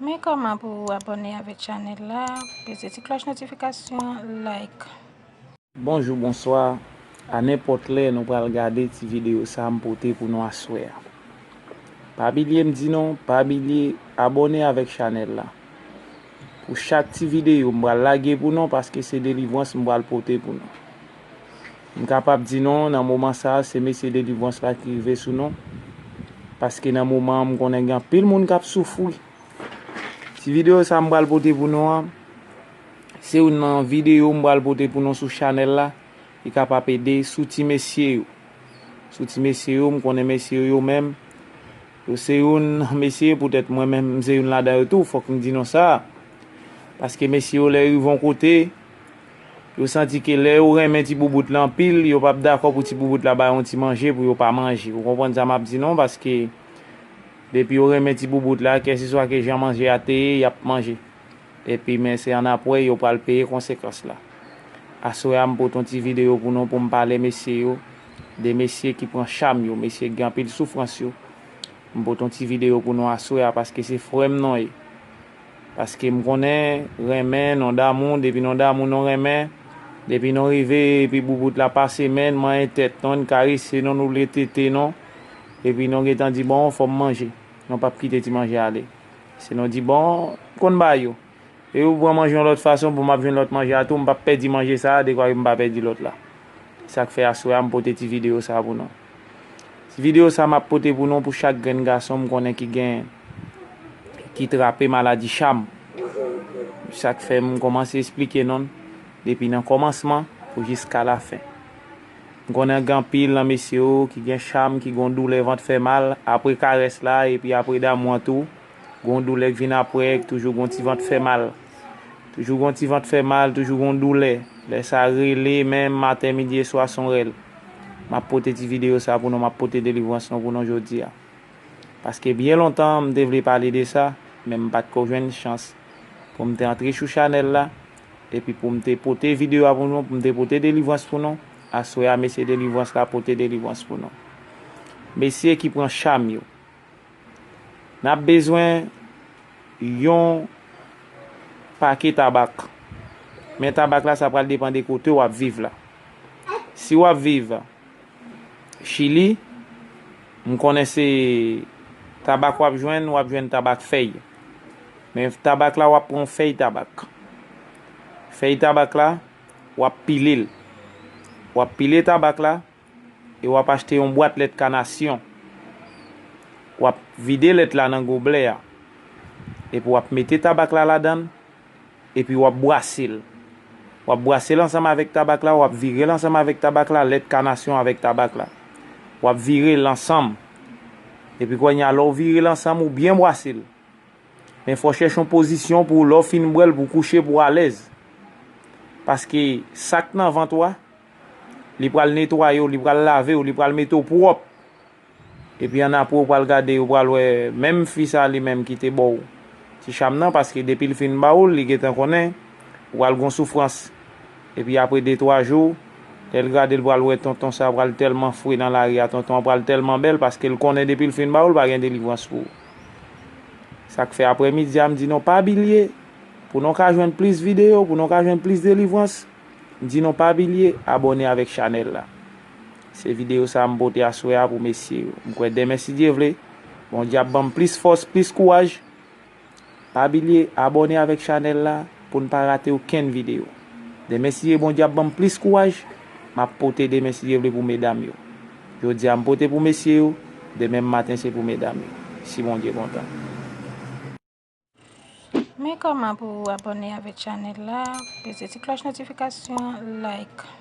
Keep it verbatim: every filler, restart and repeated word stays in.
Men kòman pou w abòne avèk chanèl la, peze ti klòch notifikasyon, like. Bonjou, bonswa. A nenpòt lè nou pral gade ti videyo sa m pote pou nou aswè a. Pa bliye m di nou, pa bliye abòne avèk chanèl la. Pou chak ti videyo m pral lage pou nou, paske se delivrans m pral pote pou nou. M kapab di nou, nan moman sa a, se mesye delivrans la ki rive sou nou. Paske nan moman an, m konnen gen anpil moun k ap soufri. Ti videyo sa m pral pote pou nou an, se youn nan videyo m pral pote pou nou sou chanèl la, ki kapab ede sou ti mesye yo. Sou ti mesye yo, m konnen mesye yo, yo menm, yo se youn nan mesye, poutèt mwen menm, m se youn ladan yo tou, fòk m di nou sa. Paske mesye yo, lè yo rive yon kote, yo santi ke lè yo renmen ti boubout la anpil, yo p ap dakò pou ti boubout la ba yo yon ti manje pou yo pa manje. Ou konprann sa m ap di nou? Paske depi yo renmen ti boubout la, kèlkeswa ke jan manje a te ye, y ap manje. Epi men se annapre yo pral peye konsekans la. Aswè a m pote yon ti videyo pou nou pou m pale mesye yo, de mesye ki pran cham yo, mesye ki gen anpil soufrans yo. M pote yon ti videyo pou nou aswè a paske se frè m nou ye. Paske m konnen renmen, non damou, depi non damou, non renmen, depi non rive, epi boubout la pase men, manyen tèt non, karese non, nou vle tete non, epi non gentan di bon, fò m manje. Non p ap kite ti manje ale. Se non di bon, m konn ba yo. E ou pran manje yon lòt fason pou m ap jwenn lòt manje a tou, m p ap pèdi manje sa a, dekwa m pa pèdi lòt la. Sa k fè aswè a m pote ti videyo sa a pou nou. Ti videyo sa a m ap pote pou nou pou chak grenn gason m konnen ki gen, ki trape maladi cham. Sa k fè m kòmanse esplike nou l depi nan kòmansman pou jiska lafen. M konnen gen anpil nan mesye yo ki gen cham, ki gon doulè vant fè mal, apre karès la, epi apre damou an tou. Gon doulè k vin apre, toujou gon ti vant fè mal. Toujou gon ti vant fè mal, toujou gon doulè. Lè sa rele menm maten, midi e swa se yon rèl. M ap pote ti videyo sa pou nou, m ap pote delivrans nou pou nou jodi a. Paske byen lontan m te vle pale de sa, men m pa t ko jwenn chans pou m te antre sou chanèl la, epi pou m te pote videyo a pou nou, pou m te pote delivrans pou nou. Aswè a, mesye delivrans la pote delivrans pou nou. Mesye ki pran cham yo. N ap bezwen yon pake tabak. Men tabak la, sa pral depann de kote w ap viv la. Si w ap viv Chili, m konnen se tabak w ap jwenn, w ap jwenn tabak fèy. Men tabak la, w ap pran fèy tabak. Fèy tabak la, w ap pile l. W ap pile tabak la, e w ap achte yon bwat lèt kanasyon. W ap vide lèt la nan goblè a. Epi w ap mete tabak la ladan l, epi w ap bwase l. W ap bwase l ansanm avèk tabak la, w ap vire l ansanm avèk tabak la, lèt kanasyon avèk tabak la. W ap vire l ansanm. Epi kounye a, lè w vire l ansanm, ou byen bwase l. Men fò w chèche yon pozisyon pou lè w fin bwè l, pou w kouche, pou w alèz. Paske sa k nan vant ou a, li pral netwaye w, li pral lave w, li pral mete w pwòp. Epi annapre, ou pral gade, ou pral wè, menm fi sa li menm ki te ba w ti cham nan, paske depi l fin ba w l, li gentan konnen ou pral gon soufrans. Epi apre de twa jou, lè l gade, l pral wè tonton sa pral tèlman fre nan lari a, tonton an pral tèlman bèl, paske l konnen depi l fin ba w l, pa gen delivrans pou ou. Sa k fè aprèmidi a, m di nou pa bliye, pou nou ka jwenn plis videyo, pou nou ka jwenn plis delivrans, m di nou pa bliye abòne avèk chanèl la. Se videyo sa a m pote aswè a pou mesye yo. M kwè demen, si Dye vle, Bondye ap ban m plis fòs, plis kouraj. Pa bliye abòne avèk chanèl la pou n pa rate okenn videyo. Demen, si Dye, Bondye ap ban m plis kouraj, m ap pote demen, si Dye vle, pou medam yo. Jodi a, m pote pou mesye yo, demen maten, se pou medam yo, si Bondye kontan. Men kòman pou w abòne avèk chanèl la, peze ti klòch notifikasyon, like.